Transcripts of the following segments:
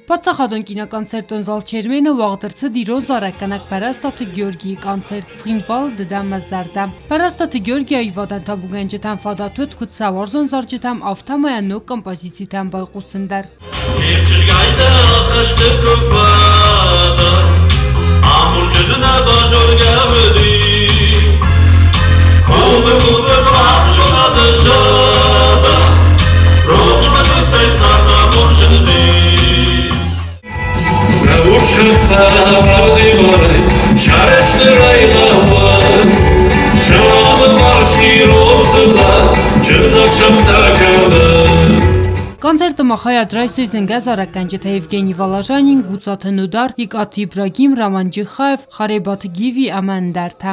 Паддзахадон киноконцертон зал Чермен-ы уагъд ӕрцыд ирон зарӕггӕнӕг Пӕрӕстаты Георгийы концерт Цхинвал ды дӕ мӕ зӕрдӕ. Пӕрӕстаты Георгий аивадӕн табугӕнджытӕн фадат уыд куыд сӕ уарзон зарджытӕм, афтӕ ма йӕ ног композицитӕм байхъусын дӕр. Чызгайтӕ хӕсты куы фӕдӕ, амондджын нӕ базонгӕ уыди. Комы къулы рахсонады зӕрдӕ, рухс фӕдисӕй цардамон зынди. Рухсыхтӕ ардимарӕй сӕрыстырӕй лӕууӕд, Сӕны марширон дзыллӕ чындзӕхсӕвтӕ кӕны. Концерты ма хайад райстой зынгӕ зарӕггӕнджытӕ Евгений Воложанин, Гуцаты Нудар, Икъаты Ибрагим, Роман Джихаев, Харебаты Гиви ӕмӕ ӕндӕртӕ.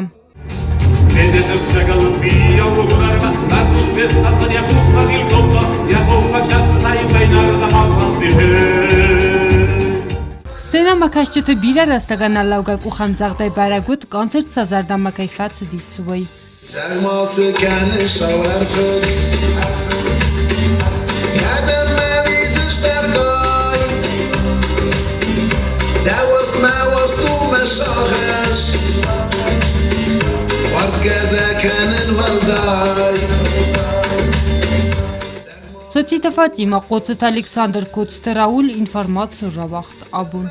Сценӕмӕкӕсджыты бирӕ рӕстӕг ӕнӕлӕугӕ къухӕмдзӕгъдӕй бӕрӕг уыд, концерт сӕ зӕрдӕмӕ кӕй фӕцыдис, уый. Зӕгъ-ма, цы кӕны сауӕрфыг? Кӕдӕм мӕ лидзыс тӕргай? Дӕ уарзт мӕ уарзт у мӕ сагъӕс. Уарзгӕ дӕ кӕнын уӕлдай. Социты Фатимӕ, Хъоцыты Александр, Коцты Рауль, информаци рауагъд абон.